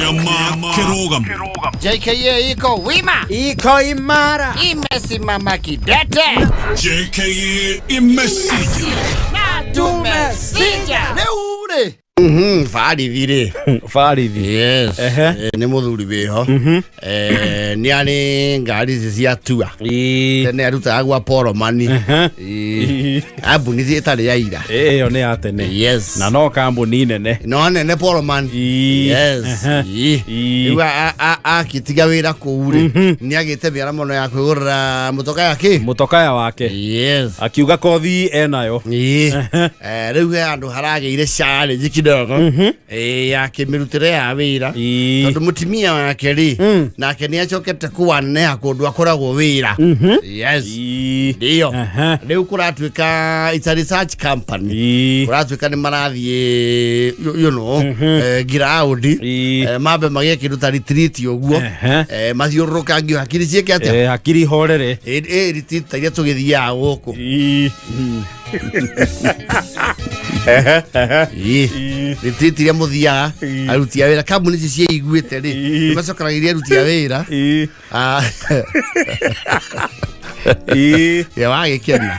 Kĩama kĩrũgamu. JKA iko wima, Iko imara. Imesimama kidete. JKA imesija. Na tumesija. Rĩu rĩ Barithi rĩ. Barithi. Yes. Ehe. Nĩ mũthuri wĩho. Nĩ arĩ ngari ici cia tua. Tene arutaga gwa Poromani. Ĩĩ. Kambuni ĩtarĩ ya ira. Ĩyo nĩ ya tene. Yes. Na no kambuni nene. No nene Poroman. Ĩĩ. Yes. Ehe. Ĩĩ. Ĩĩ. Rĩu akĩtiga wĩra kũu rĩ, nĩ agĩte mĩara mũno ya kwĩgũrĩra mũtoka ya kĩ? Mũtokaya wake. Yes. Akiuga kothi enayo. Ĩĩ. Rĩu he handũ haragĩire challenge kidogo. Ĩĩ, ya kĩmĩrutĩre ya wĩra. Ĩĩ. Tondũ mũtumia wake rĩ, nake nĩ acokete kũwaneha kũndũ akoragwo wĩra. Yes. Ĩĩ. Ndio. Ehe. Rĩu kũratuĩka it's a research company. Ĩĩ. Kũratuĩka nĩ marathiĩ ground. Ĩĩ. Mambe magĩe kĩndũ ta retreat ũguo. Ehe. Mathiũrũrũkangio hakiri ciĩke atĩa? Hakiri horere. Ĩ retreat ta iria tũgĩthiaga gũkũ. Ĩĩ. Ĩĩ. Ĩĩ. Retreat iria mũthiaga Ĩĩ. aruti a wĩra kambuni ici ciĩiguĩte rĩ, Ĩĩ. nĩ macokanagĩria aruti a wĩra. Ĩĩ. Ah, Ĩĩ. ya wagĩkena.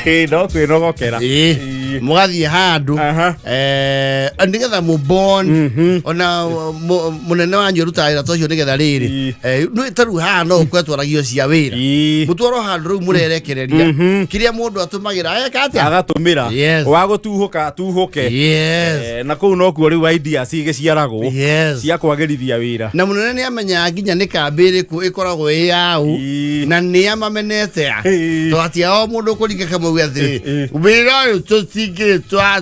Ĩĩ, no kwĩnogokera. Ĩĩ. Ĩĩ. Mũgathiĩ handũ Aha. nĩgetha mũbond ona mũnene wanyu arutaga wĩra ta ũcio nĩgetha rĩrĩ Ĩĩ. nĩ ta rĩu haha no ũkwetwaragio cia wĩra Ĩĩ. mũtwarwo handũ rĩu mũrerekereria kĩrĩa mũndũ atũmagĩra eka atĩa. Agatũmĩra. Yes. Wa gũtuhũka atuhũke. Yes. Na kũu nokuo rĩu ideas igĩciaragwo. Yes. Cia kwagĩrithia wĩra. Na mũnene nĩ amenyaga nginya nĩ kambĩ ĩrĩkũ ĩkoragwo ĩ yaũ Ĩĩ. na nĩ amamenete a Ĩĩ. to atia o mũndũ kũringa kamau atĩrĩ Ĩĩ. wĩra ũyũ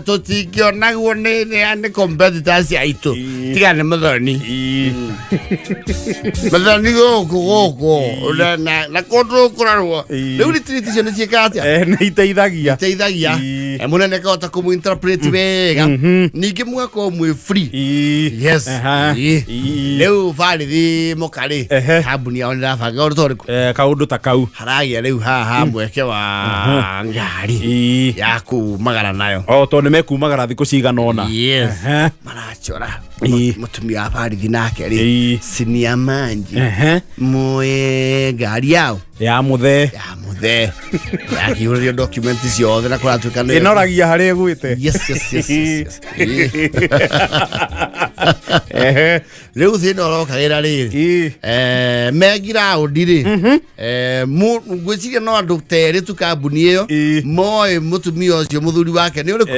tũtingĩonagwo nĩ competitors aitũ. Ĩĩ. Tiga nĩ mũthoni. Ĩĩ. Mũthoni gũkũ gũkũ na kũndũ kũrarwo. Ĩĩ. Rĩu retreat icio nĩ ciĩkaga atĩa? Nĩ iteithagia. Teithagia. Ĩĩ. Mũnene kahota kũmũ-interpret wega, ningĩ mũgakorwo mwĩ free. Ĩĩ. Yes. Aha. Ĩĩ. Ĩĩ. Rĩu barithi mũkarĩ Ehe. kambuni yao nĩrabanga ũndũ ta ũrĩkũ? Kaũndũ ta kau. Haragĩa rĩu haha mweke wa ngari Ĩĩ. ya kumagara nayo. O tondũ nĩ mekumagara thikũ cigana ũna. Yes. Ehe. Marachora Ĩĩ. mũtumia wa barithi nake rĩ, Ĩĩ. sinia manji Ehe. moe ngari yao Ya mũthee. Ya mũthee yakiihũrĩrio document ciothe na kũratuĩka nĩ Ĩnoragia harĩa ĩgwĩte. Yes. Ĩĩ. Ehe. Rĩu thĩna ũrokagĩra rĩrĩ, Ĩĩ. Me ngiraũndi rĩ, ngwĩciria no andũ terĩ tu kambuni ĩyo Ĩĩ. moĩ mũtumia ũcio mũthuri wake nĩ ũrĩkũ.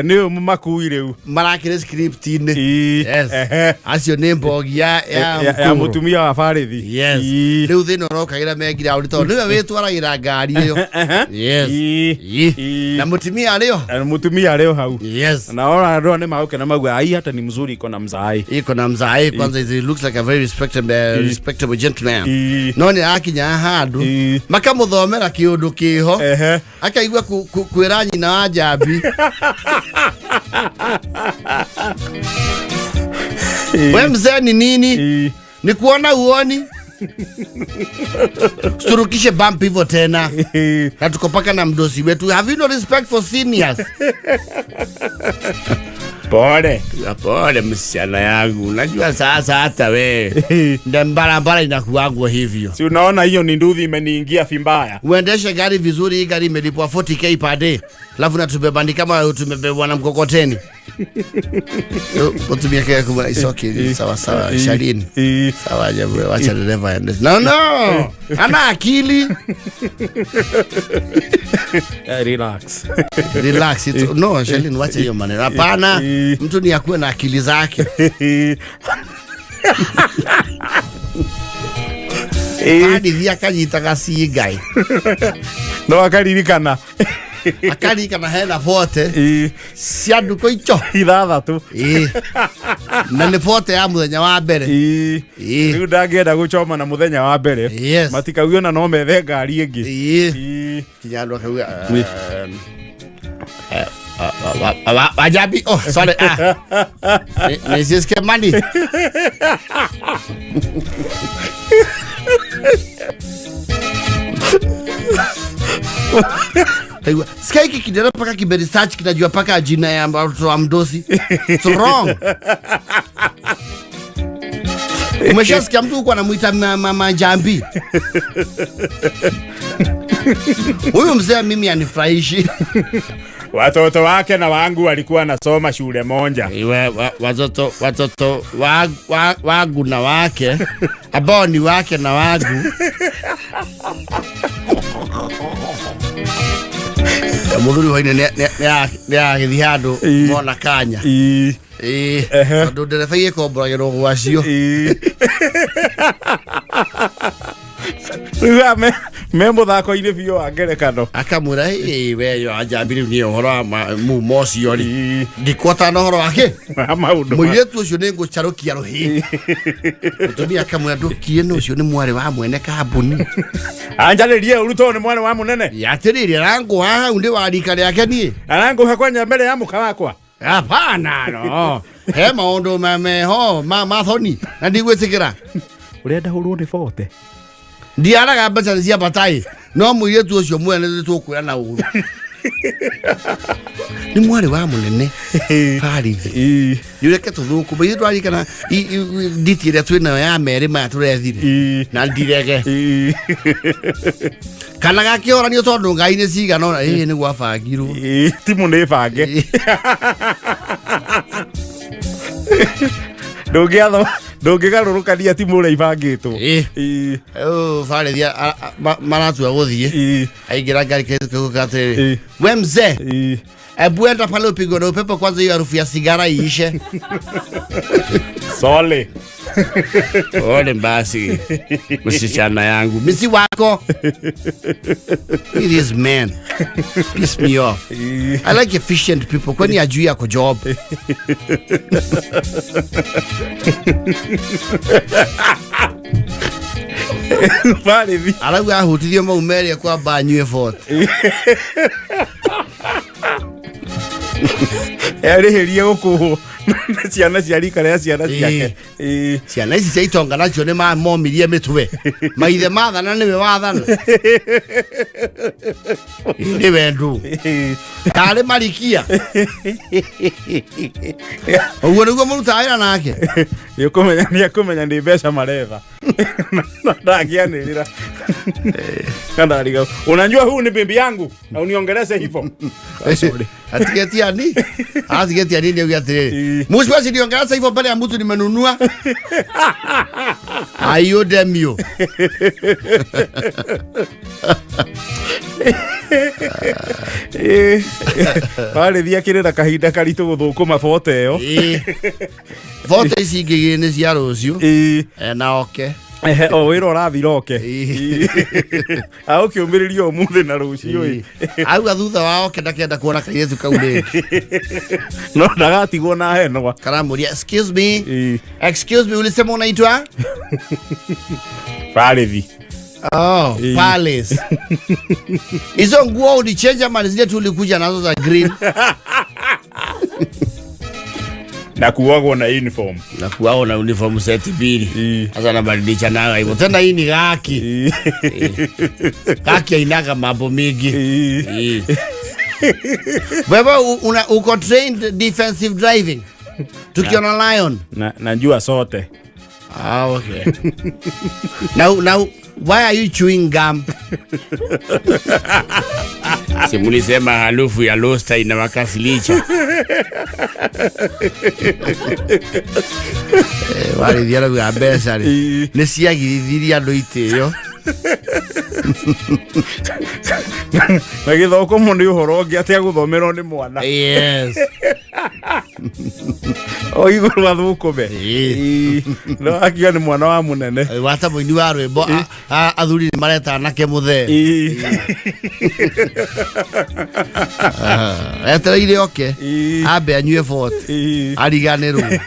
Nĩ ũyũ makui rĩu. Marakĩrĩ script-inĩ. Ĩĩ. Yes. Ehe. Acio nĩ mbogi ya Ya Mkuru. mũtumia wa barithi. Yes. Ĩĩ. Rĩu thĩna ũrokagĩra me ngiraũndi tondũ nĩwe wĩtwaragĩra ngari ĩyo. Ehe. Yes. Ĩĩ. Ĩĩ. Ĩĩ. Na mũtumia arĩo. Mũtumia arĩ o hau. Yes. Na ora andũ nĩ magũkena mauga ai hata ni mzuri iko na mzaai. Iko na mzae kwanza, he looks like a very respectable gentleman. Ĩĩ. No nĩ akinya handũ Ĩĩ. makamũthomera kĩũndũ kĩho, Ehe. akaigua kwĩra nyina wa njambi, "We mzee ni nini?" Ĩĩ. "Ni kuona uoni turukishe bump hivyo tena Ĩĩ. na tuko paka na mdosi wetu. Have you no respect for seniors?" Pole. "Pole msichana yangu, unajua sasa hata we ndio barabara inakuangwa hivyo." Si unaona hiyo ni nduthi imeniingia vimbaya. "Uendeshe gari vizuri, hii gari imelipwa 40K per day, alafu natubeba ni kama tumebebwa na mkokoteni." Mutumia kaya kuma, "It's okay, sawa sawa, Shalini." Ĩĩ. "Sawa jabu, wacha dereva aende." No, no, ana akili. Relax. Relax it. No, Shalini, wacha hiyo maneno. Hapana, mtu ni akuwe na akili zake. Ĩĩ. Hadithi akanyitaga cigai. No akaririkana. Akarikana hena bote Ĩĩ. cia ndukũ ico 6. Ĩĩ. Na nĩ bote ya mũthenya wa mbere. Ĩĩ. Ĩĩ. Rĩu ndangĩenda gũchoma na mũthenya wa mbere. Yes. Matikauge ona no methe ngari ĩngĩ. Ĩĩ. Ĩĩ. Kinya andũ akauga Wajabi, oh sorry, ah. Mrs. Kemani. Kaigua, sikia hiki kidera paka kimeresearch kinajua paka jina ya mtoto wa mdosi. It's wrong. Umeshasikia mtu huko anamuita mama Njambi? Huyu mzee mimi anifurahishi. Watoto wake na wangu walikuwa nasoma shule moja. Iwe, watoto wangu na wake ambao ni wake na wangu. Muthuri waine nĩ agĩthiĩ handũ mona kanya. Ĩĩ, tondũ ndereba igĩkomboragĩrwo gwacio. Rĩu me mũthako-inĩ biũ wa ngerekano. Akamwĩra, "Ĩ, we yo Njambi, rĩu niĩ ũhoro wa mumo ũcio rĩ, ndikwatana ũhoro wake Wa maũndũ mũirĩtu ũcio nĩ ngũcarũkia rũhĩ." Mũtumia akamwĩra, "Ndũkiĩ nĩ ũcio nĩ mwarĩ wa mwene kambuni." Anjarĩrie ũru tondũ nĩ mwarĩ wa mũnene. Atĩrĩrĩ, arangũha hau ndĩ wa rika rĩake niĩ. Arangũha kwanja mbere ya mũka wakwa. Hapana, no he maũndũ meho mathoni na ndigwĩtĩkĩra. Ũrenda hũrwo nĩ bote. Ndiaraga mbeca nĩ cia batai, no mũirĩtu ũcio mwene nĩ tũkwĩra na ũru nĩ mwarĩ wa mũnene barithi. Nĩũreke tũthũkũme ithuĩ twarikana nditi ĩrĩa twĩ nayo ya merĩ maya tũrethire na ndirege kana gakĩoranio tondũ ngai nĩ cigana ũna ĩĩ nĩ gwabangirwo. Timu nĩ bange. Ndũngĩatho ndũngĩgarũrũkania timu ũrĩa ibangĩtwo. Rĩu barithi maratua gũthiĩ. Aingĩra ngari kĩgũka atĩrĩrĩ, "We mzee, ebu enda pale upigwe na upepo kwanza, hiyo harufu ya sigara iishe." Sole. Ole basi, msichana yangu, misi wako. This man piss me off. I like efficient people. Kwani ajui yako job? Barithi. Arauga ahutithio mau merĩ kwamba anyue bote. Arĩhĩrie gũkũhwo na ciana cia rika rĩa ciana ciake. Ciana ici cia itonga nacio nĩ mamomirie mĩtwe. Maithe mathana nĩwe wathana. Nĩ wendu. Tarĩ marikia. Ũguo nĩguo mũrutaga wĩra nake. Nĩũkũmenya nĩekũmenya nĩ mbeca maretha. Na ndangĩanĩrĩra. Kandariga. Unajua huu ni bibi yangu na uniongeleze hivyo. Sorry. Atigetia ni? Atigetia nini auge atĩrĩrĩ? "Mũciĩ niongeleza hivyo mbele ya mtu nimenunua. Ayo demio." Barĩthi akĩrĩ na kahinda karitũ gũthũkũma bote ĩyo. Ĩĩ. Bote ici ingĩ igĩrĩ nĩ cia rũciũ. Na oke. Ehe, o wĩra ũrathira oke. Agũkĩũmĩrĩria ũmũthĩ na rũciũ ĩ. Auga thutha wa oke ndakenda kuona kairĩtu kau rĩngĩ. No ndagatigwo na henwa. Karamũria, "Excuse me. Excuse me, ulisema unaitwa?" Barĩthi. Oh, Palace. "Hizo nguo ulichenja ama ni zile tu ulikuja nazo za green?" Na kuagwo na uniform. Na kuao na uniform set mbili. Sasa nabadilisha nayo hivyo. Tena hii ni gaki. Gaki hainaga mambo mingi. Wewe uko trained defensive driving? Tukiona lion. Na najua sote. Ah, okay. Now why are you chewing gum? Si mulisema harufu ya rosta inawakasilisha. Warĩthia arauga mbeca rĩ nĩ ciagirithirie andũ itĩo. Na gĩthũkũmo nĩ ũhoro ũngĩ atĩ agũthomerwo nĩ mwana. Yes. O igũrũ athũkũme. No akiuga nĩ mwana wa mũnene. Wata mũini wa rwĩmbo athuri nĩ mareta anake mũthee. Etereire oke ambe anyue bote ariganĩrwo.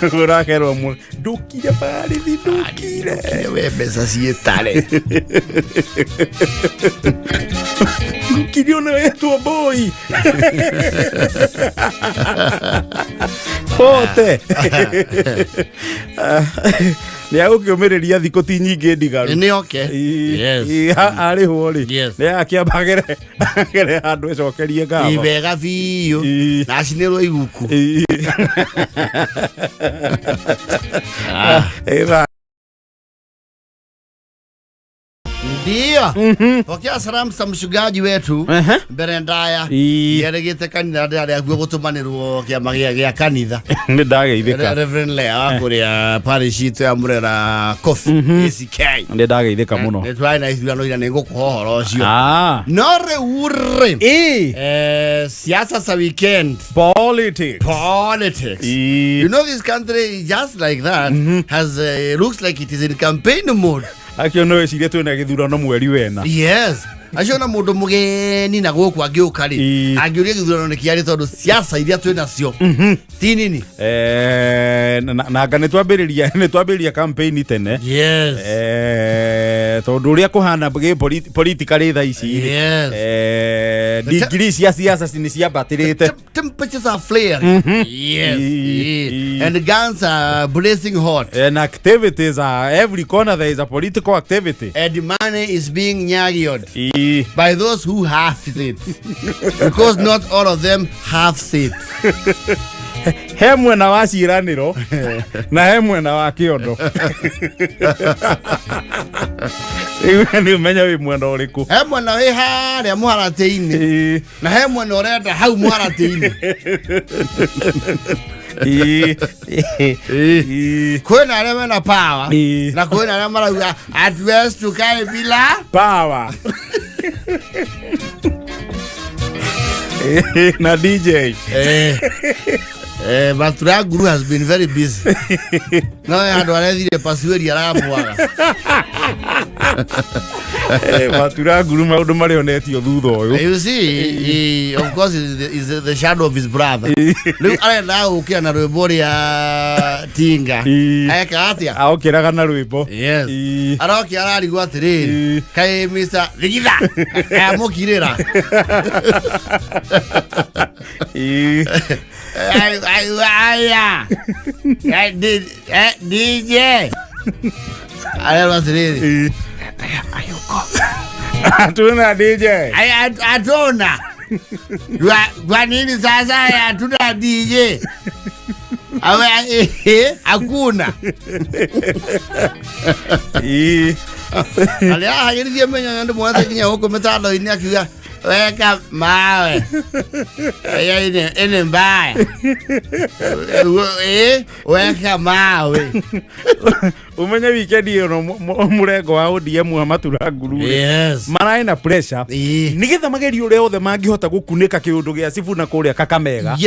Ũrakerwo ndũkire barithi ndũkire. We mbeca ciĩtare. Ndũkire ona wetwo boy. Bote. Nĩ agũkĩũmĩrĩria thikũ ti nyingĩ ndigaru. Nĩ oke. Yes. Arĩhwo rĩ, nĩ akĩamba agere handũ ĩcokerie ngatho. Ibega biũ. Na acinĩrwo iguku. Ĩtha. Ndio. Pokea salamu za mchungaji wetu mbere ndaya. Yeregete kanitha ndĩrarĩ akuo gũtũmanĩrwo kĩama gĩa kanitha. Nĩ ndageithĩka. Reverend Lea wa kũrĩa parish itũ ya Murera Coffee ACK. Nĩ ndageithĩka mũno. Nĩ twarĩ na ithurano ira, nĩ ngũkũhe ũhoro ũcio. Ah. No rĩu rĩ, siasa za weekend. Politics. Politics. You know, this country, just like that, has looks like it is in campaign mode. Akio no wĩcirie twĩna gĩthurano mweri wena. Yes. Acio na mũndũ mũgeni na gũkũ angĩũka rĩ, angĩũria gĩthurano nĩ kĩarĩ, tondũ siasa iria twĩ nacio ti nini. Na anga nĩ twambĩrĩria campaign tene. Tondũ ũrĩa kũhana politically thaa ici rĩ, degree cia siasa nĩ ciambatĩrĩte. Temperatures are flaring. Yes. And the guns are blazing hot. And activities are every corner, there is a political activity. And money is being nyagioed by those who have it, because not all of them have it. He mwena wa ciĩranĩro na he mwena wa kĩondo. Rĩu nĩ ũmenya wĩ mwena ũrĩkũ. He mwena wĩ harĩa mũharatĩ-inĩ na he mwena ũrenda hau mũharatĩ-inĩ. Kwĩna arĩa mena power na kwĩna arĩa marauga hatuwezi tukae bila power. Na DJ. Matura Guru has been very busy. No andũ arethire pasueri aramwaga. Matura Nguru maũndũ marĩa onetio thutha ũyũ. You see, he, of course, is the shadow of his brother. Rĩu arenda gũkĩra na rwĩmbo rĩa Tinga. Eka atĩa? Aokĩraga na rwĩmbo. Yes. Arokia ararigwo atĩrĩrĩ, kaĩ Mr. Thigitha amũkirĩra. Aya. DJ. Arerwo atĩrĩrĩ. Ayuko. Hatuna DJ. Aya, hatuna. Kwa nini sasa hatuna DJ? Awe, hakuna. Arĩa ahagĩrithie menya andũ mothe nginya gũkũ mĩtandao-inĩ akiuga weka mawe. Aya ine mbaya. Weka mawe. Umenye weekend ĩyo no mũrengo wa ODM wa Matura Nguru rĩ, mararĩ na pressure nĩgetha magerie ũrĩa othe mangĩhota gũkunĩka kĩũndũ gĩa Sifuna kũrĩa Kakamega,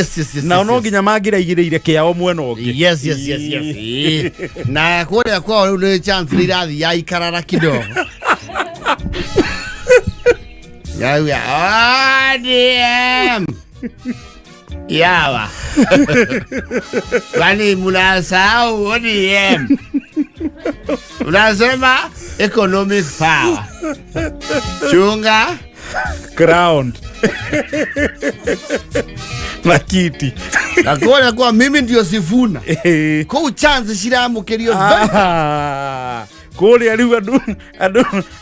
nao no nginya mangĩraigĩrĩire kĩao mwena ũngĩ. Yes. Na kũrĩa kwao rĩu nĩ chance nĩ irathiĩ ya ikarara kidogo. Yauga ODM. Yawa. Kwani mnasahau ODM? Unasema economic power. Chunga ground na kiti. Na kuona kwa mimi ndio Sifuna. Kũu chance ciramũkĩrio very Ah, kũrĩa rĩu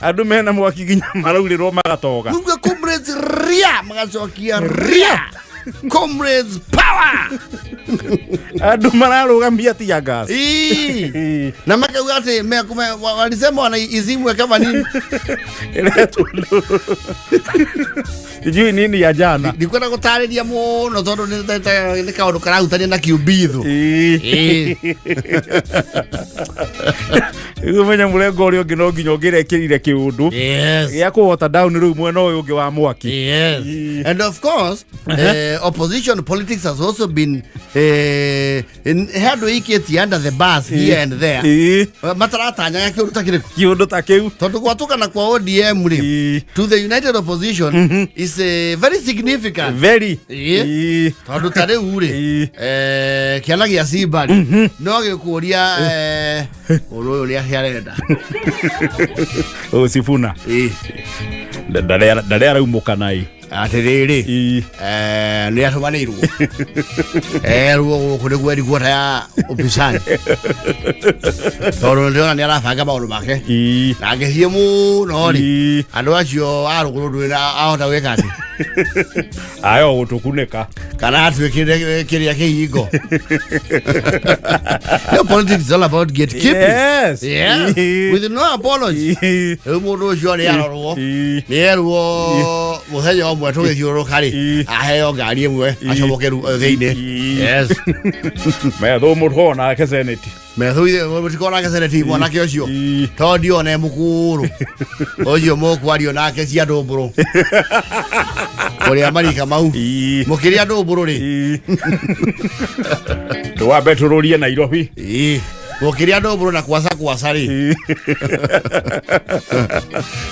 andũ mena mwaki nginya maraurĩrwo magatoga. Nunga comrades ria magacokia ria. Comrades power. Andũ mararũgamia tear gas. Ii. Na makauga atĩ walisema wanaizimwe kama nini. Ĩretwo sijui nini ya jana. Ndikwenda gũtarĩria mũno tondũ nĩ kaũndũ karahutania na kiumbitho. Rĩu ũmenye mũrengo ũrĩa ũngĩ no nginya ũngĩrekĩrire kĩũndũ gĩa kũhota down rĩu mwena ũyũ ũngĩ wa mwaki. Yes. And of course, opposition politics has also been handũ ikĩtie under the bus here and there. Mataratanyaga kĩũndũ ta kĩrĩkũ? Kĩũndũ ta kĩu. Tondũ gwatũkana kwa ODM rĩ, to the united opposition is very significant. Very. Tondũ ta rĩu rĩ, kĩana gĩa Simba rĩ, no gĩkũria ũndũ ũyũ nĩ arenda. Ũyũ Sifuna ndarĩ araumũka nai. Atĩrĩrĩ, Ii. Nĩ atũmanĩirwo erwo gũkũ nĩguo eriguota ya upinzani, tondũ ndĩrona nĩ arabanga maũndũ make na angĩthiĩ mũno rĩ, andũ acio a rũgũrũ ndũĩ na ahota gwĩka atĩ Ayo gũtũkunĩka. Kana atuĩkire kĩrĩa kĩhingo. No, politics is all about gatekeeping. Yeah. With no apology. Rĩu mũndũ ũcio nĩ arorwo, nĩ erwo mũthenya ũmwe tũgĩthiũrũrũka rĩ, aheo ngari ĩmwe acomoke thĩinĩ. Yes. Methũ mũtho nake senate. Methuithe mũtikorwo seneti mwanake ũcio, tondũ ndione mũkũrũ ũcio mũkwario nake cia ndũmbũrũ kũrĩa marika mau mũkĩrĩa ndũmbũrũ rĩ. Tũwambe tũrũrie Nairobi. Ĩĩ, mũkĩrĩa ndũmbũrũ na kwaca kwaca rĩ,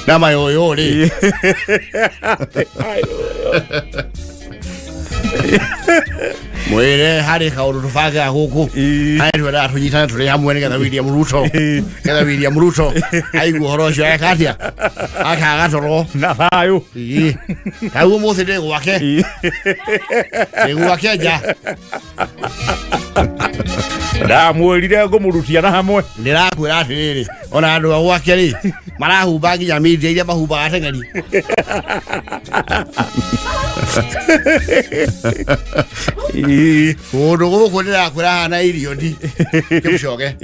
na mayũyũ rĩ. Mwĩre harĩ kaũndũ tũbangaga gũkũ, harĩ twendaga tũnyitane tũrĩ hamwe nĩgetha William Ruto, nĩgetha William Ruto aigua ũhoro ũcio eka atĩa, akaga toro. Na thayũ. Ĩĩ. Rĩu ũmũthĩ ndĩ gwake, ndĩ gwake nja. Ndamwĩrire ngũmũrutia na hamwe. Ndĩrakwĩra atĩrĩrĩ, ona andũ a gwake rĩ, marahumba nginya media iria mahumbaga ateng'eri. Kũndũ gũkũ ndĩrakwĩra hana irio ndi kĩmcoke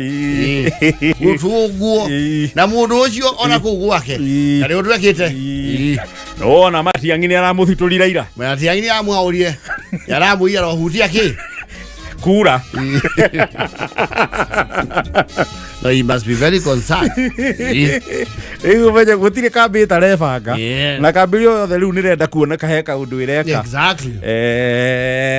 gũtũguo na mũndũ ũcio ona kũu gwake na nĩ ũndũ ekĩte. Nona Matiang'i nĩ aramũthitũrire ira. Matiang'i nĩ amwaũrie, nĩ aramũiya rohutia kĩ kura. No, he must be very concerned. Rĩu ũmenye gũtirĩ kambĩ ĩtarebanga, na kambĩ yothe rĩu nĩrenda kuoneka he kaũndũ ĩreka.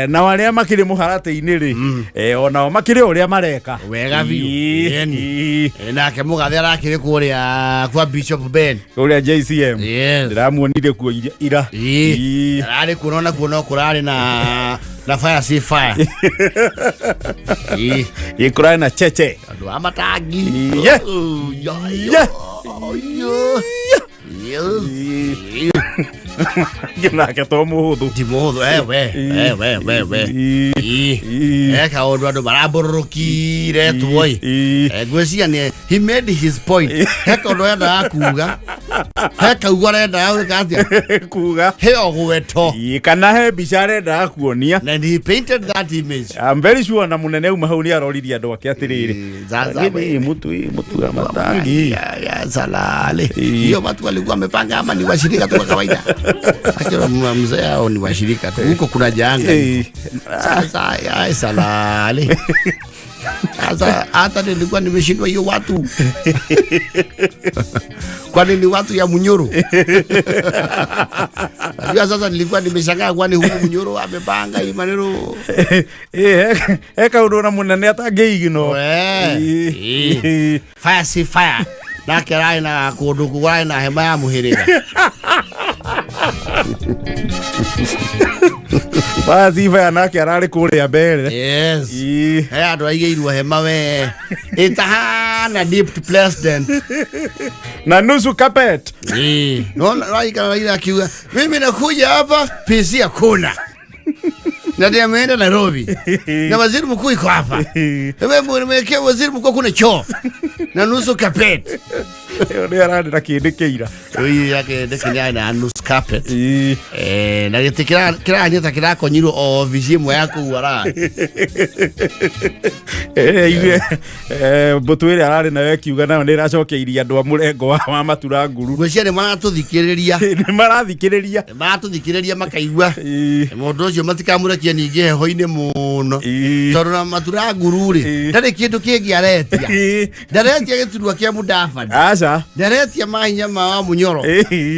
Nao arĩa makĩrĩ mũharatĩ-inĩ rĩ, onao makĩrĩ o ũrĩa mareka. Wega biũ. Yeni. Nake mũgathe arakĩrĩ kũrĩa kwa Bishop Ben. Kũrĩa JCM. Yes. Ndĩramuonire kuo ira. Ararĩ kuo na kuo no kũrarĩ na fire si fire. Ĩ, kũrarĩ na cheche. Andũ a matangi. Oh, yo, yo, yo. Yes. Nake to mũhũthũ. Ti mũhũthũ, we we we we. Kaũndũ andũ marambũrũrũkire tuoi. Ngwĩciria nĩ he made his point. He kaũndũ endaga kuga, he kaugo arendaga gwĩka atĩa? Kuga. He ogweto. Kana he mbica arendaga kuonia. And he painted that image. I'm very sure na munene uma hau nĩ aroririe andũ ake atĩrĩrĩ, Sasa "Githĩ mũtu wa matangi." Ya, salale. Hiyo watu walikuwa wamepanga ama ni washirika tu wa kawaida? Akira mzee, hao ni washirika tu, huko kuna janga. Sasa ya salale, sasa hata nilikuwa nimeshindwa hiyo watu, kwani ni watu ya Munyoro? Najua sasa nilikuwa nimeshangaa, kwani huyu Munyoro amepanga hii maneno? He kaũndũ na mũnene atangĩigino. We. Fire si fire, nake ararĩ na kũndũ kũrarĩ na hema ya mũhĩrĩga. Baciba nake ararĩ kũrĩa mbere. Yes. He andũ aigĩirwo hema we ĩtahana deputy president. Na nusu carpet. Naona raika Raila akiuga, "Mimi nakuja hapa, PC hakuna na ndiye ameenda Nairobi na waziri mkuu iko hapa. Wewe mwekea waziri mkuu kuna choo na nusu carpet." Ĩyo nĩ ararĩ na kĩndĩ kĩira. Huyu yake ndekenya na nusu carpet. Na gĩtĩ kĩranyita kĩrakonyirwo o obici ĩmwe ya kũu ara. Ithuĩ, mbũtũ ĩrĩa ararĩ nayo ĩkiuga nayo nĩ ĩracokeirie andũ a mũrengo wa matura nguru. Ngwĩciria nĩ maratũthikĩrĩria. Nĩ marathikĩrĩria. Nĩ maratũthikĩrĩria makaigua mũndũ ũcio matikamũrekie ningĩ heho-inĩ mũno, tondũ na matura nguru rĩ, ndarĩ kĩndũ kĩngĩ aretia. Ndaretia gĩturwa kĩa Mudavadi. Aca. Ndaretia mahinya ma wa Munyoro.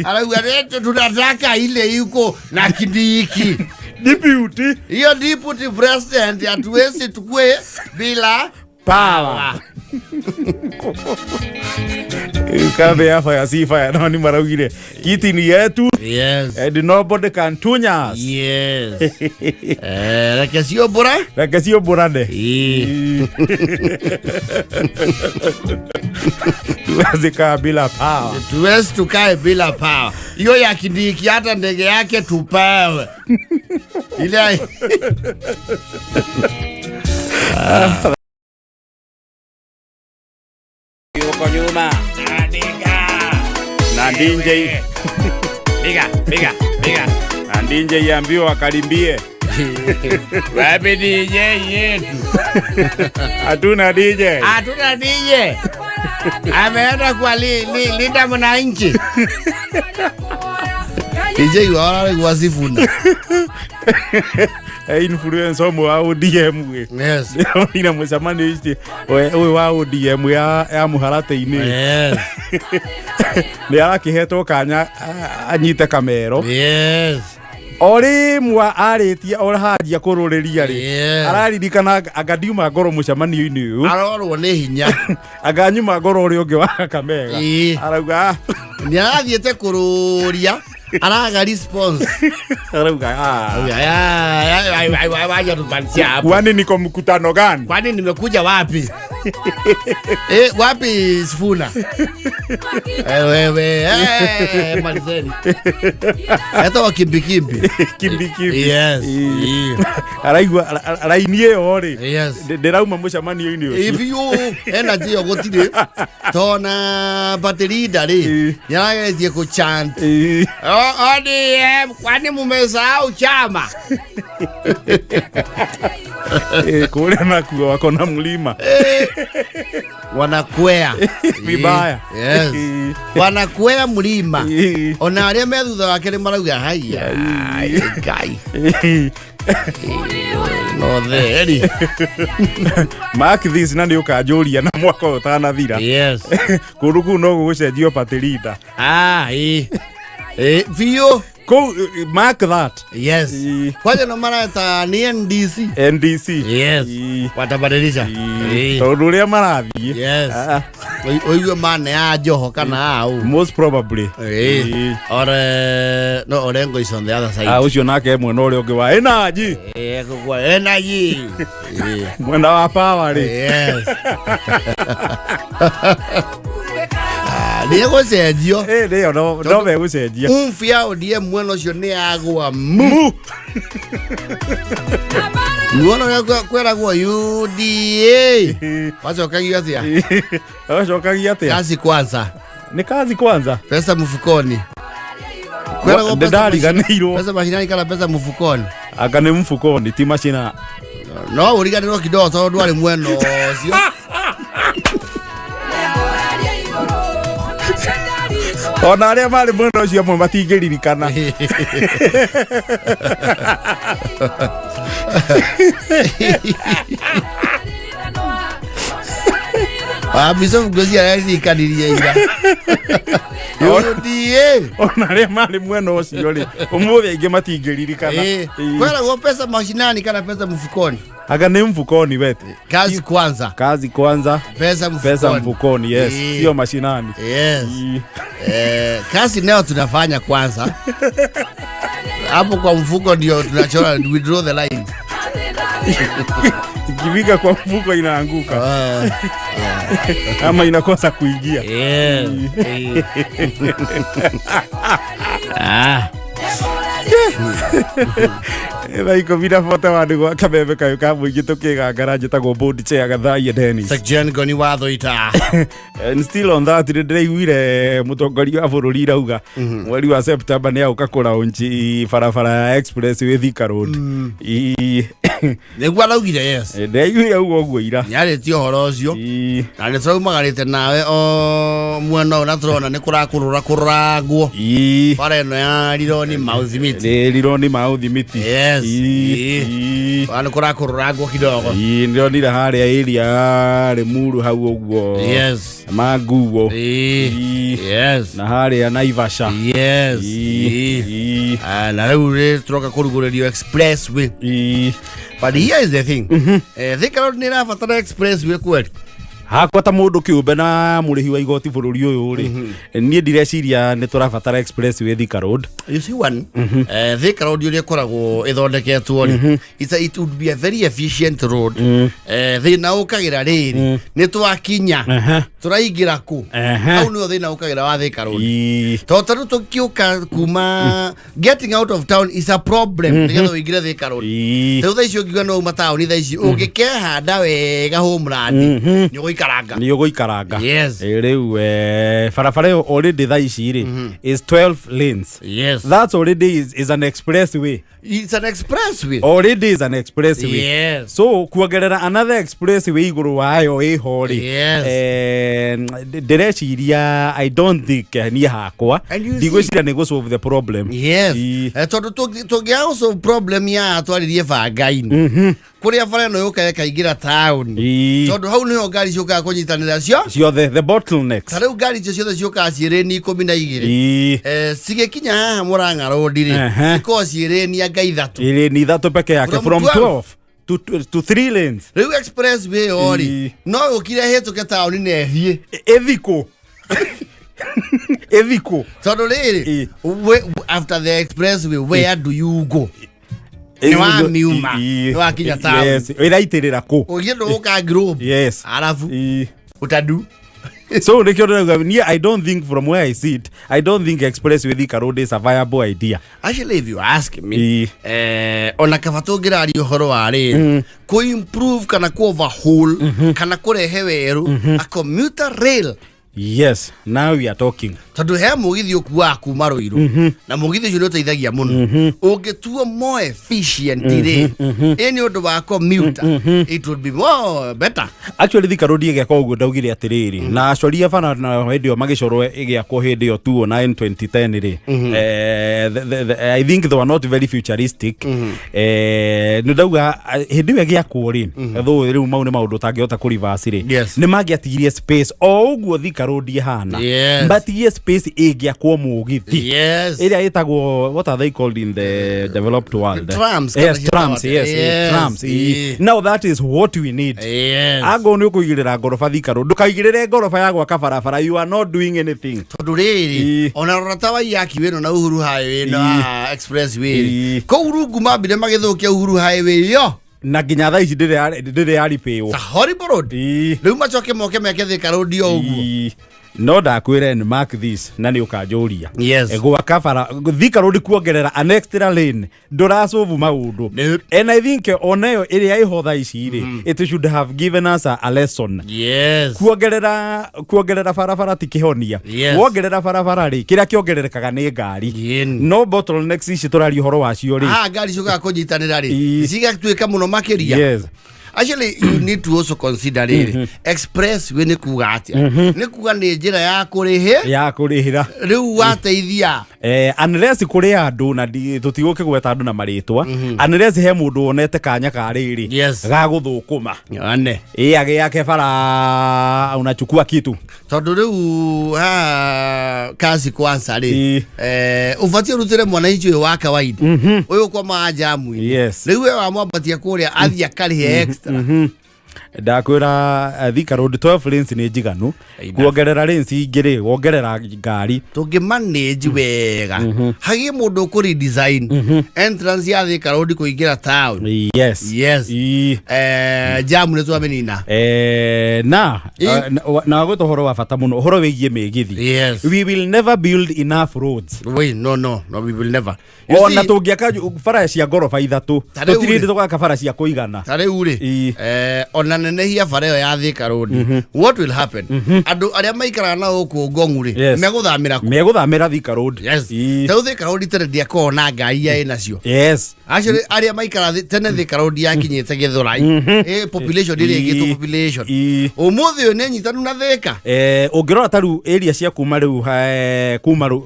Arauga reto tunataka ile iko na Kindiki. Deputy. Hiyo deputy president hatuwezi tukue bila power. Kambi ya fire si fire no ni maraugire kiti ni yetu. Yes. And nobody can touch us. Yes. Reke ciũmbũre. Reke ciũmbũrane. Ĩĩ. Tuwezi kaa bila power. Tuwezi tukae bila power. Hiyo ya Kindiki hata ndege yake tupewe. Ile Yuko nyuma na DJ. Piga, piga, piga. Na DJ iambiwe wakalimbie. Wapi DJ yetu? Hatuna DJ. Hatuna DJ. Ameenda kwa linda mwananchi. DJ wala wasifuna. Influence omwe wa ODM we. Yes. Ndĩronire mũcemanio ici ũyũ wa ODM ya mũharatĩ-inĩ. Yes. Nĩ arakĩhetwo kanya anyite kamero. Yes. O rĩmwe arĩtie o hanjia kũrũrĩria rĩ. Yes. Araririkana anga ndiuma ngoro mũcemanio-inĩ ũyũ. Arorwo nĩ hinya. Anga nyuma ngoro ũrĩa ũngĩ wa Kakamega. Ĩĩ. Arauga "Ah." Nĩ arathiĩte kũrũria araga response. Arauga "Ah." Waja tupansia hapo. Kwani niko mkutano gani? Kwani nimekuja wapi? Wapi Sifuna? Wewe, malizeni. Hata wakimbikimbi. Kimbi kimbi. Yes. Ĩĩ. Araigua raini ĩyo rĩ. Yes. Ndĩrauma mũcemanio-inĩ ũcio. If you energy yo gũtirĩ tona party leader rĩ Ĩĩ. nĩarageretie kũchant Ĩĩ. ODM, kwani mumesahau chama? Kũrĩa nakuo wako na mlima. Wanakwea Vibaya. Yes. Wanakwea mlima. Ĩĩ. Ona arĩa me thutha wake nĩ marauga haiya Ngai no theri. Mark this na nĩ ũkanjũria na mwaka ũyũ ũtanathira. Yes. Kũndũ kũu no gũgũcenjio party leader. Ah, ĩ ĩ biũ. Kũu mark that. Yes. Ĩĩ. Kwanza no mareta ni NDC. NDC. Yes. Ĩĩ. Watabadilisha. Ĩĩ. Ĩĩ. Tondũ ũrĩa marathiĩ. Yes. Ah, Ũigue mane ya Joho kana au. Most probably. Ĩĩ. Ĩĩ. Or no, Orengo is on the other side. Ah, ũcio nake mwena ũrĩa ũngĩ wa energy. Ĩĩ, kũgwa energy. Ĩĩ. Mwena wa power rĩ. Yes. Nĩ egũcenjio. Ĩ nĩyo no megũcenjia. Umfu ya ODM mwena ũcio nĩ yagwa mu. Mu. Muona ũrĩa kwĩragwo UDA. Wacokagio atĩa? Wacokagia atĩa? Kazi kwanza. Nĩ kazi kwanza. Pesa mfukoni. Kwĩragwo pesa Ndariganĩirwo. pesa mashinani kana pesa mfukoni. Anga nĩ mfukoni ti macina. No ũriganĩrwo kidogo tondũ ndwarĩ mwena ũcio. Ona arĩa marĩ mwena ũcio amwe matingĩririkana. Bishop Ngozi araririkanirie ira. UDA. Ona arĩa marĩ mwena ũcio rĩ ũmũthĩ aingĩ matingĩririkana. Ĩĩ. Kwĩragwo pesa mashinani kana pesa mfukoni. Anga nĩ mfukoni wete. Kazi kwanza. Kazi kwanza. Pesa mfukoni. Pesa mfukoni, yes. Ĩĩ. Sio mashinani. Yes. Ĩĩ. Kazi nayo tunafanya kwanza. Hapo kwa mfuko ndio tunachora, we draw the line. Ikifika kwa mfuko inaanguka. Ama inakosa kuingia. Yeah. Ah. Thaa 10:41 gwa kameme kayũ ka mũingĩ tũkĩgangara njĩtagwo board chair Gathaia Dennis. Section Goni watho ita. And still on that nĩ ndĩraiguire mũtongoria wa bũrũri irauga mweri wa September nĩ agũka kũraunchi barabara ya expressway Thika Road. Nĩguo araugire, yes. Ndĩraiguire uguo ũguo ira. Nĩarĩtie ũhoro ũcio. Na nĩ tũraumagarĩte nawe o mwena ũyũ na tũrona nĩ kũrakũrũra kũrũrangwo. Bara ĩno ya Rironi Mouth Miti. Nĩ Rironi Mouth Miti. Yes. Nĩ kũrakũrũrangwo kidogo. Ndĩronire harĩa area ya Limuru hau ũguo. Yes. Manguo. Yes. Na harĩa Naivasha. Yes. Na rĩu rĩ tũroka kũrugũrĩrio expressway. But here is the thing. Thika Road nĩ ĩrabatara expressway kweli? Hakwa ta mũndũ kĩũmbe na mũrĩhi wa igoti bũrũri ũyũ rĩ, niĩ ndireciria nĩ tũrabatara expressway Thika Road. You see one, Thika Road ũrĩa ĩkoragwo ĩthondeketwo rĩ, it would be a very efficient road. Thĩna ũkagĩra rĩrĩ, nĩ twakinya, tũraingĩra kũ? Hau nĩho thĩna ũkagĩra wa Thika Road, tondũ tarĩu tũkĩũka kuma, getting out of town is a problem nĩgetha ũingĩre Thika Road. Rĩu thaa ici ũngiuga no uma taũni thaa ici, ũngĩkehanda wega Homeland, nĩ ũgũikaranga. Nĩ ũgũikaranga. Rĩu barabara ĩyo already thaa ici rĩ is 12 lanes. That's already is an expressway. It's an expressway. Already is an expressway. So kuongerera another expressway igũrũ wayo ĩho rĩ, ndĩreciria, I don't think, niĩ hakwa And you see- ndigwĩciria nĩ gũ solve the problem. Tondũ tũngĩaga gũ solve problem ya atwarithie banga-inĩ kũrĩa bara ĩno yũkaga ĩkaingĩra taũni, tondũ hau nĩho ngari ciũkaga kũnyitanĩra cio ciothe, the bottlenecks. Ta rĩu ngari icio ciothe ciũkaga ciĩ rĩni 12, cigĩkinya haha Mũrang'a Road rĩ, cikoragwo ciĩ rĩni anga 3. Ĩrĩ ni 3 peke yake. From From 12 12 to 3 lanes. Rĩu expressway ĩyo rĩ, no yũkire hĩtũke taũni na ĩthiĩ. Ĩthikũ. Tondũ rĩrĩ, after the expressway, where do you go? Nĩ wamiuma, nĩ wakinya taũni. Yes, ĩraitĩrĩra kũ? Ũgĩe ndũgũka Globe. Arabu utadu. So nĩkĩo ndĩrauga niĩ, I don't think, from where I sit, I don't think expressway Thika Road is a viable idea. Actually, if you ask me, ona kaba tũngĩraria ũhoro wa rĩrĩ, kũ improve kana kũ overhaul kana kũrehe werũ a commuter rail. Yes, now we are talking. Tondũ he mũgithi ũkuaga kuma Rũirũ, na mũgithi ũcio nĩ ũteithagia mũno. Ũngĩtuo more efficient rĩ, ĩ nĩ ũndũ wa commuter, it would be more better. Actually, Thika Road ĩgĩakwo ũguo, ndaugire atĩrĩrĩ, na acoria bara na hĩndĩ ĩyo magĩcorwo ĩgĩakwo hĩndĩ ĩyo 2009, 2010 rĩ, I think they were not very futuristic. Nĩ ndauga hĩndĩ ĩyo ĩgĩakwo rĩ, though rĩu mau nĩ maũndũ ũtangĩhota kũ reverse rĩ, nĩ mangĩatigirie space o ũguo Thika Road ĩhana, matigie space ĩngĩakwo mũgithi ĩrĩa ĩtagwo, what are they called in the developed world? Trams, kana Yes, trams. ciĩtagwo. Yes, trams. Now that is what we need. Angorwo nĩ ũkũigĩrĩra ngoroba Thika Road, ndũkaigĩrĩre ngoroba ya gwaka barabara, you are not doing anything. Tondũ rĩrĩ, ona rora ta Waiyaki wĩno na Uhuru Highway ĩno, haha expressway rĩ, kũu rungu mambire magĩthũkia Uhuru Highway yo. Na nginya thaa ici ndĩrĩ yaripĩwo. It's a horrible road. Rĩu macoke moke meke Thika Road o ũguo. No ndakwĩre and mark this, na nĩ ũkanjũria. Gwaka bara Thika Road, kuongerera an extra lane, ndũracovu maũndũ. Nope. And I think onayo ĩrĩa ĩho thaa ici rĩ, it should have given us a lesson. Kuongerera barabara ti kĩhonia. Wongerera barabara rĩ, kĩrĩa kĩongererekaga nĩ ngari. No bottlenecks ici tũraria ũhoro wacio rĩ, Haha ngari ciũkaga kũnyitanĩra rĩ, cigatuĩka mũno makĩria. Actually, you need to also consider rĩrĩ, expressway nĩ kuga atĩa? Nĩ kuga nĩ njĩra ya kũrĩhĩ. Ya kũrĩhĩra. Rĩu wateithia. Unless kũrĩ andũ na tũtigũkĩgweta andũ na marĩtwa, unless he mũndũ wonete kanya ka rĩrĩ ga gũthũkũma, ane ĩ agĩake bara unachukua kitu. Tondũ rĩu haha kasi kwanza rĩ, ũbatiĩ ũrutĩre mwananchi ũyũ wa kawaida ũyũ ũkwamaga jamu-inĩ. Rĩu we wamwambatia kũrĩa, athiĩ akarĩhe extra. Ndakwĩra, Thika Road 12 lanes nĩ njiganu. Enough. Kuongerera lanes ingĩ rĩ, wongerera ngari. Tũngĩ manage wega, hagĩe mũndũ ũkũ redesign entrance ya Thika Road kũingĩra town. Jamu nĩ twamĩnina. Na na wagwĩta ũhoro wa bata mũno, ũhoro wĩgiĩ mĩgithi. We will never build enough roads. Wait, no, no, no, we will never. You Ona see, tũngĩaka bara cia ngoroba 3, Ta rĩu tũtirĩ rĩ. hĩndĩ tũgaka bara cia kũigana. Ta rĩu rĩ, ona nenehia bara ĩyo ya Thika Road, what will happen? Andũ arĩa maikaraga na gũkũ Ngong'u rĩ, megũthamĩra kũ? Megũthamĩra Thika Road. Rĩu Thika Road tene ndiakoragwo na ngari iria ĩ nacio. Actually, arĩa maikara tene Thika Road yakinyĩte Gĩthũrai, population ĩrĩa ĩgĩtwo population, ũmũthĩ ũyũ nĩ nyitanu na Thika. Ũngĩrora ta rĩu area cia kuma rĩu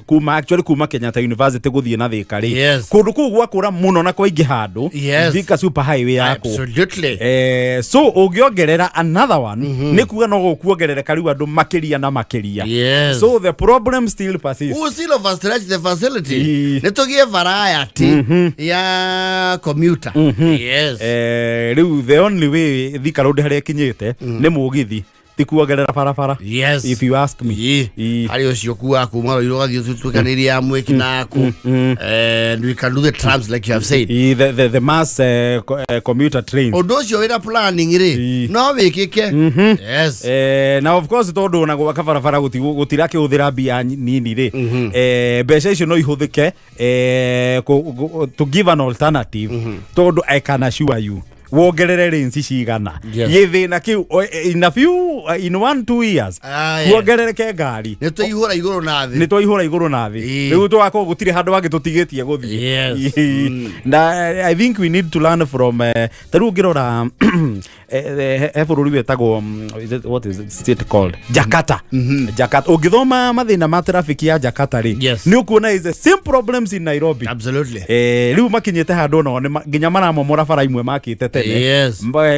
kuma actually kuma Kenyatta University gũthiĩ na Thika rĩ, kũndũ kũu gwakũra mũno na kwaingĩha andũ. Thika super highway yakwo. So ũngĩongerera another one, nĩ kuga no gũkuongerereka rĩu andũ makĩria na makĩria. So the problem still persists. We still overstretch the facility. Nĩ tũgĩe variety ya commuter. Rĩu the only way Thika Road harĩa ĩkinyĩte nĩ mũgithi. Ti kuongerera barabara. If you ask me. Harĩ ũcio kuaga kuma Ruiru ũgathiĩ ũtuĩkanĩirie ya mwĩki naku, and we can do the trams like you have said. The mass commuter trains. Ũndũ ũcio wĩna planning rĩ, no wĩkĩke, yes. Na of course tondũ ona gwaka barabara gũtirakĩhũthĩra mbia nini rĩ, mbeca icio no ihũthĩke to give an alternative, tondũ I can assure you, wongerere lanes cigana, gĩthĩna kĩu in a few in 1-2 years kuongerereke ngari, Nĩ tũihũra igũrũ na thĩ. Nĩ twaihũra igũrũ na thĩ. Rĩu tũgakorwo gũtirĩ handũ hangĩ tũtigĩtie gũthiĩ. Na I think we need to learn from ta rĩu ũngĩrora he bũrũri wĩtagwo what is it state called? Jakarta. Jakarta, ũngĩthoma mathĩna ma traffic ya Jakarta rĩ, nĩ ũkuona is the same problems in Nairobi. Rĩu makinyĩte handũ onao nginya maramomora bara imwe makĩte tene.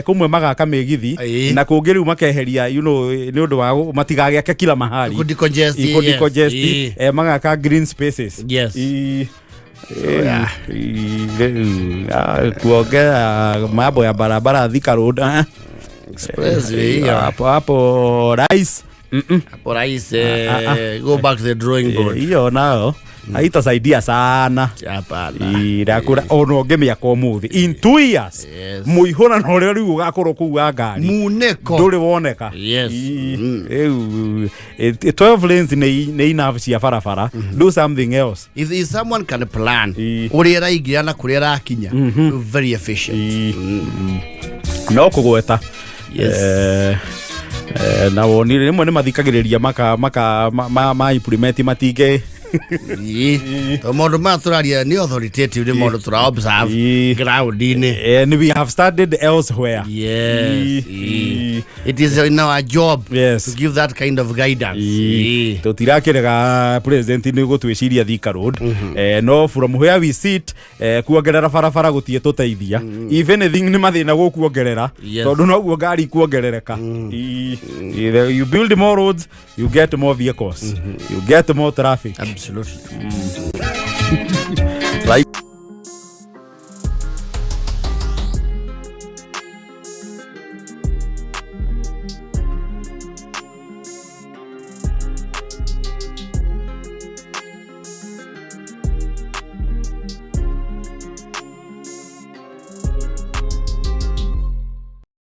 Kũmwe magaka mĩgithi na kũngĩ rĩu makeheria nĩ ũndũ wa matigagĩake kila mahali. Kudecongest, yes. Kudecongest, magaka green spaces. Rĩu, kuongea mambo ya barabara, Thika Road, Expressway, hapo hapo rais. Hapo rais, go back to the drawing board. Hiyo nayo haitasaidia sana. Hapana. Irakura ona ũngĩmĩaka ũmũthĩ, in 2 years mũihũrano ũrĩa rĩu ũgakorwo kũu wa ngari Muneko. ndũrĩ woneka. Rĩu 12 lanes nĩ enough cia barabara. Do something else. If someone can plan ũrĩa ĩraingĩra na kũrĩa ĩrakinya, very efficient. No kũgweta. Na woni rĩmwe nĩ mathikagĩrĩria maka maka ma, ma, ma implement matingĩ. Tondũ maũndũ maya tũraria nĩ authoritative, nĩ maũndũ tũra observe ground-inĩ. And we have started elsewhere. It is in our job to give that kind of guidance. Tũtirakĩrega president nĩ gũtwĩciria Thika Road, no from where we sit, kuongerera barabara gũtiĩ tũteithia. If anything, nĩ mathĩna gũkuongerera, tondũ noguo ngari kuongerereka. You build more roads, you get more vehicles, you get more traffic. Absolutely. Right.